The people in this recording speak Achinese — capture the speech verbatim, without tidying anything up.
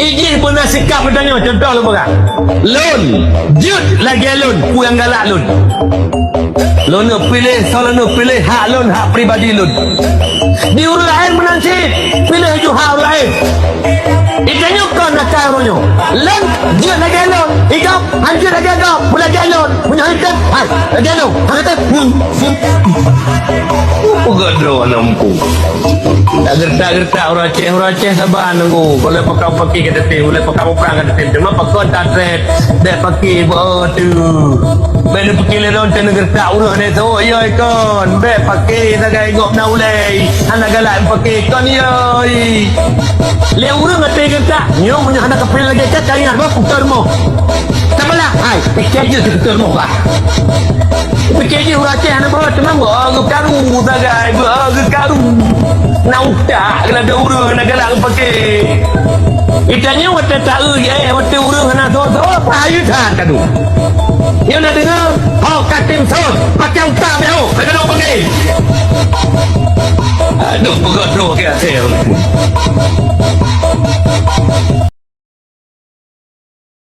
Jih beuna sikap geutanyoe, contoh lôn peugah. Lôn jeuet lagèe lôn, peue nyang galak lôn. Lôn piléh, soe lôn piléh, hak lôn, hak pribadi lôn. Di ureueng laén meunan cit, piléh ju hak ureueng laén. Geutanyoe kon akai uroe nyoe. Lôn jeuet lagèe lôn, i gob han jeuet lagèe gob, peue lagèe lôn. Meunyoe han tem, hai, lagèe lôn, han tem. Hmm, hmm. Peugah droe aneuk muphom. Tageureutak-geureutak ureueng Aceh, ureueng Aceh saban nunggu. Ulèe pakon paké ka teutem, ulèe pakon muprang ka teutem. Teuma pakon tatrép, bèk paké beu tu. Bèk neupike lé lôn teuh neugeureutak ureueng nyan teuh, yo ikon. Bèk paké sagai gob na ulèe. Hana galak paké kon yo. Lé ureueng até geureutak, nyoe meunyoe hana kapeureulèe lagèe ka ingat bah putar moh. Tabalah, hai, pike jeuet putar moh bah. Pike jeuet ureueng Aceh hana bah, teuma bah geukaru sagai, bah geukaru. Na utak keunan ureueng na galak paké. Geutanyoe watèe taeu, eh, watèe ureueng hana soe-soe, pahayeue that kadu. Nyoe na deungö, ho ka tem sot, pakai utak bèk ho, ka keunoe paké. Aduh, peugah droe keu até.